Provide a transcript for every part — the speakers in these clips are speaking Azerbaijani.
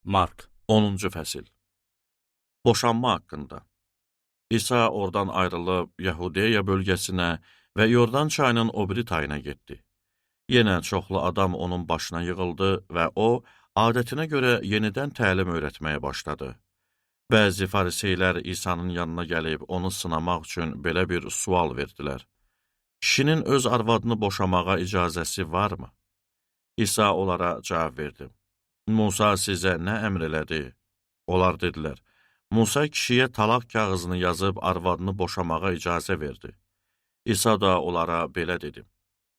Mark, 10-cu fəsil. Boşanma haqqında. İsa oradan ayrılıb Yahudiya bölgəsinə və Yordan çayının o biri tayına getdi. Yenə çoxlu adam onun başına yığıldı və o, adətinə görə yenidən təlim öyrətməyə başladı. Bəzi fariseylər İsa'nın yanına gəlib onu sınamaq üçün belə bir sual verdilər. Kişinin öz arvadını boşamağa icazəsi varmı? İsa onlara cavab verdi. Musa sizə nə əmr elədi? Onlar dedilər, Musa kişiyə talaq kağızını yazıb arvadını boşamağa icazə verdi. İsa da onlara belə dedi.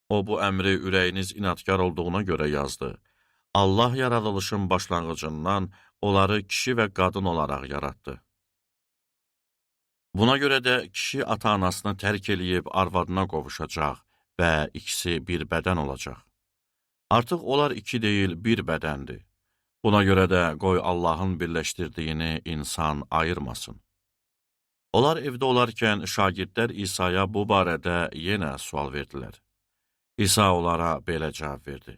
O, bu əmri ürəyiniz inadkar olduğuna görə yazdı. Allah yaradılışın başlanğıcından onları kişi və qadın olaraq yaratdı. Buna görə də kişi ata-anasını tərk eləyib arvadına qovuşacaq və ikisi bir bədən olacaq. Artıq onlar iki deyil, bir bədəndir. Buna görə də qoy Allahın birləşdirdiyini insan ayırmasın. Onlar evdə olarkən şagirdlər İsa'ya bu barədə yenə sual verdilər. İsa onlara belə cavab verdi.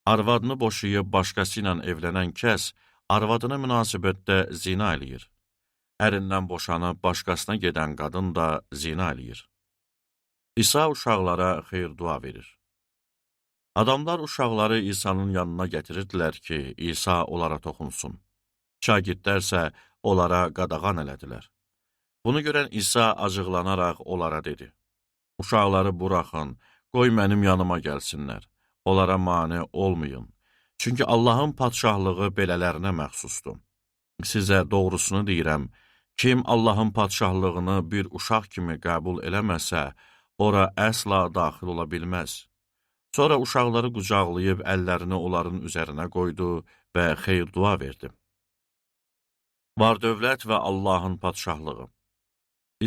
Arvadını boşayıb başqası ilə evlənən kəs arvadına münasibətdə zina eləyir. Ərindən boşanıb başqasına gedən qadın da zina eləyir. İsa uşaqlara xeyir-dua verir. Adamlar uşaqları İsa'nın yanına gətirirdilər ki, İsa onlara toxunsun. Şagirdlər isə onlara qadağan elədilər. Bunu görən İsa acıqlanaraq onlara dedi: Uşaqları buraxın, qoy mənim yanıma gəlsinlər. Onlara mane olmayın. Çünki Allahın padşahlığı belələrinə məxsusdur. Sizə doğrusunu deyirəm, kim Allahın padşahlığını bir uşaq kimi qəbul eləməsə, ora əsla daxil ola bilməz. Sonra uşaqları qucaqlayıb əllərini onların üzərinə qoydu və xeyir-dua verdi. Var-dövlət və Allahın padşahlığı.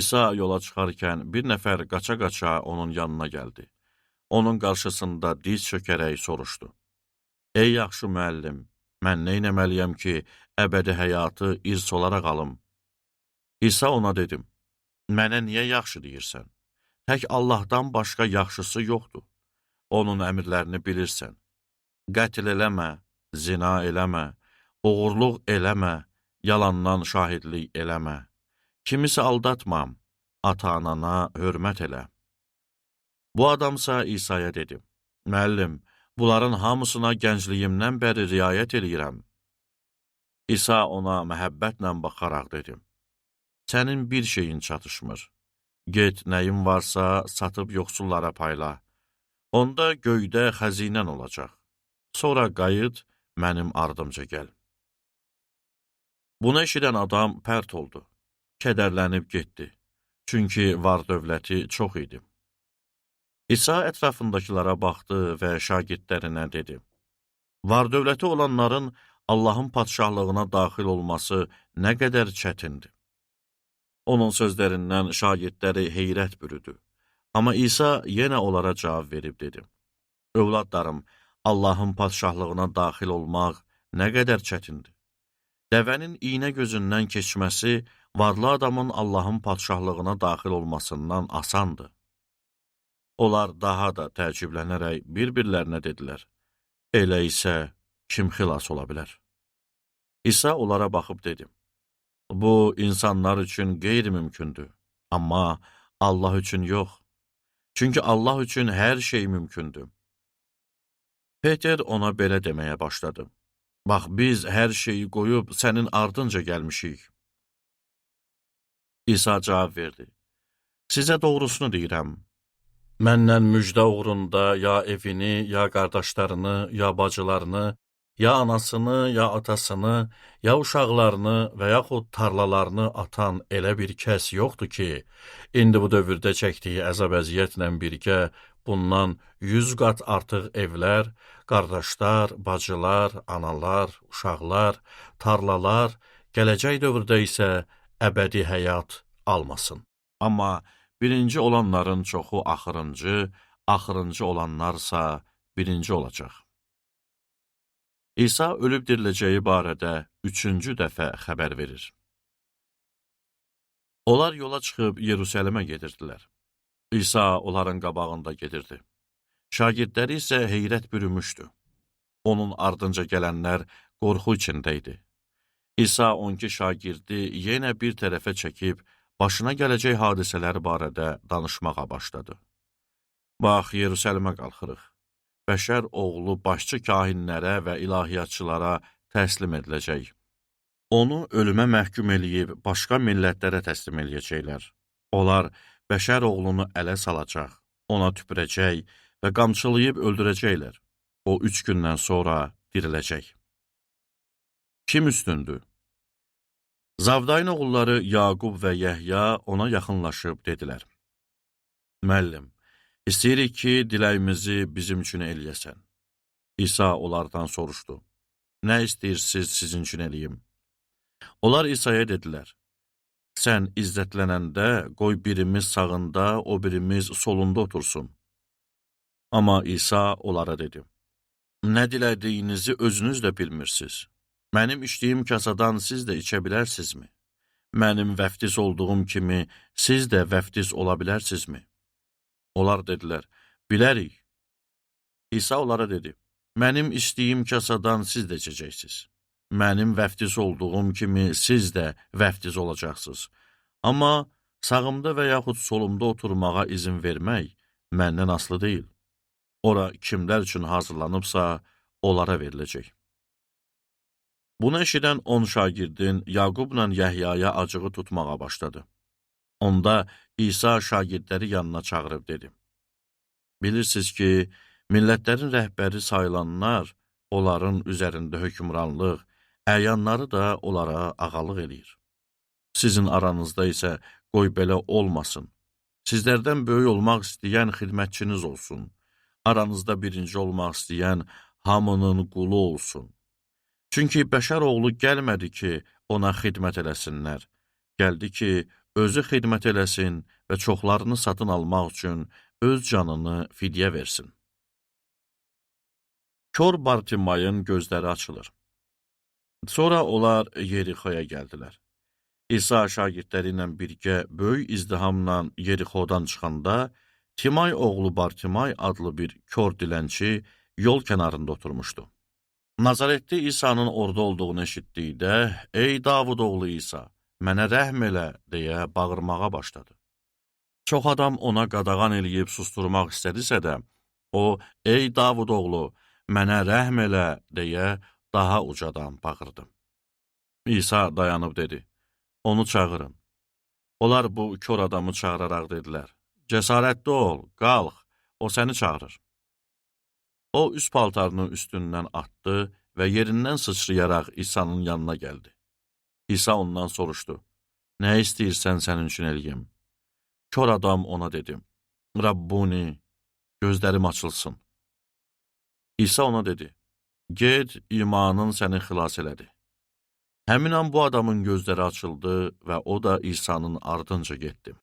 İsa yola çıxarkən bir nəfər qaça-qaça onun yanına gəldi. Onun qarşısında diz çökərək soruşdu. Ey yaxşı müəllim, mən nə etməliyəm ki, əbədi həyatı irs olaraq alım? İsa ona dedi, mənə niyə yaxşı deyirsən? Tək Allahdan başqa yaxşısı yoxdur. Onun əmrlərini bilirsən. Qətl eləmə, zina eləmə, oğurluq eləmə, yalandan şahidlik eləmə. Kimisə aldatma, ata-anana hörmət elə. Bu adamsa İsa'ya dedi, müəllim, bunların hamısına gəncliyimdən bəri riayət eləyirəm. İsa ona məhəbbətlə baxaraq dedi, sənin bir şeyin çatışmır. Get, nəyin varsa satıb yoxsullara payla. Onda göydə xəzinən olacaq. Sonra qayıt, mənim ardımca gəl. Bunu eşidən adam pərt oldu, kədərlənib getdi. Çünki var-dövləti çox idi. İsa ətrafındakılara baxdı və şagirdlərinə dedi, var-dövləti olanların Allahın padşahlığına daxil olması nə qədər çətindir. Onun sözlərindən şagirdləri heyrət bürüdü. Amma İsa yenə onlara cavab verib dedi, övladlarım, Allahın padşahlığına daxil olmaq nə qədər çətindir. Dəvənin iynə gözündən keçməsi varlı adamın Allahın padşahlığına daxil olmasından asandır. Onlar daha da təəccüblənərək bir-birlərinə dedilər, elə isə kim xilas ola bilər? İsa onlara baxıb dedi, bu insanlar üçün qeyri-mümkündür, amma Allah üçün yox. Çünki Allah üçün hər şey mümkündür. Peter ona belə deməyə başladı. Bax, biz hər şeyi qoyub sənin ardınca gəlmişik. İsa cavab verdi. Sizə doğrusunu deyirəm. Məndən müjdə uğrunda ya evini, ya qardaşlarını, ya bacılarını, ya anasını, ya atasını, ya uşaqlarını və yaxud tarlalarını atan elə bir kəs yoxdur ki, indi bu dövrdə çəkdiyi əzab-əziyyətlə birgə bundan 100 qat artıq evlər, qardaşlar, bacılar, analar, uşaqlar, tarlalar, gələcək dövrdə isə əbədi həyat almasın. Amma birinci olanların çoxu axırıncı, axırıncı olanlarsa birinci olacaq. İsa ölüb diriləcəyi barədə üçüncü dəfə xəbər verir. Onlar yola çıxıb Yerusəlimə gedirdilər. İsa onların qabağında gedirdi. Şagirdləri isə heyrət bürümüşdü. Onun ardınca gələnlər qorxu içində idi. İsa 12 şagirdi yenə bir tərəfə çəkib, başına gələcək hadisələr barədə danışmağa başladı. Bax, Yerusəlimə qalxırıq. Bəşər oğlu başçı kahinlərə və ilahiyyatçılara təslim ediləcək. Onu ölümə məhkum eləyib başqa millətlərə təslim eləyəcəklər. Onlar bəşər oğlunu ələ salacaq, ona tüpürəcək və qamçılayıb öldürəcəklər. O 3 gündən sonra diriləcək. Kim üstündür? Zavdayın oğulları Yaqub və Yəhya ona yaxınlaşıb dedilər: Müəllim, istəyirik ki, diləyimizi bizim üçün eləyəsən. İsa onlardan soruşdu: Nə istəyirsiniz sizin üçün eləyim? Onlar İsa'ya dedilər: Sən izzətlənəndə qoy birimiz sağında, o birimiz solunda otursun. Amma İsa onlara dedi: Nə dilədiyinizi özünüz də bilmirsiniz. Mənim içdiyim kasadan siz də içə bilərsinizmi? Mənim vəftiz olduğum kimi siz də vəftiz ola bilərsinizmi? Onlar dedilər: Bilərik. İsa onlara dedi: Mənim içdiyim kasadan siz də içəcəksiniz. Mənim vəftiz olduğum kimi siz də vəftiz olacaqsınız. Amma sağımda və yaxud solumda oturmağa izin vermək məndən asılı deyil. Ora kimlər üçün hazırlanıbsa, onlara veriləcək. Bunu eşidən 10 şagirdin Yaqubla Yəhyaya acığı tutmağa başladı. Onda İsa şagirdləri yanına çağırıb dedi: Bilirsiniz ki, millətlərin rəhbəri sayılanlar onların üzərində hökmranlıq, əyanları da onlara ağalıq eləyir. Sizin aranızda isə qoy belə olmasın. Sizlərdən böyük olmaq istəyən xidmətçiniz olsun. Aranızda birinci olmaq istəyən hamının qulu olsun. Çünki bəşər oğlu gəlmədi ki, ona xidmət eləsinlər. Gəldi ki, özü xidmət eləsin və çoxlarını satın almaq üçün öz canını fidyə versin. Kor Bartimayın gözləri açılır. Sonra onlar Yerixoya gəldilər. İsa şagirdləri ilə birgə böyük izdihamla Yerixodan çıxanda, Timay oğlu Bartimay adlı bir kor dilənçi yol kənarında oturmuşdu. Nazaretli İsa'nın orada olduğunu eşitdikdə, "Ey Davud oğlu İsa, mənə rəhm elə" deyə bağırmağa başladı. Çox adam ona qadağan eləyib susturmaq istədisə də, o, "Ey Davud oğlu, mənə rəhm elə" deyə daha ucadan bağırdı. İsa dayanıb dedi: "Onu çağırın." Onlar bu kor adamı çağıraraq dedilər: "Cəsarətli ol, qalx, o səni çağırır." O, üst paltarını üstündən atdı və yerindən sıçrayaraq İsa'nın yanına gəldi. İsa ondan soruşdu: "Nə istəyirsən sənin üçün eləyim?" Kor adam ona dedi: "Rabbuni, gözlərim açılsın." İsa ona dedi: "Get, imanın səni xilas elədi." Həmin an bu adamın gözləri açıldı və o da İsa'nın ardınca getdi.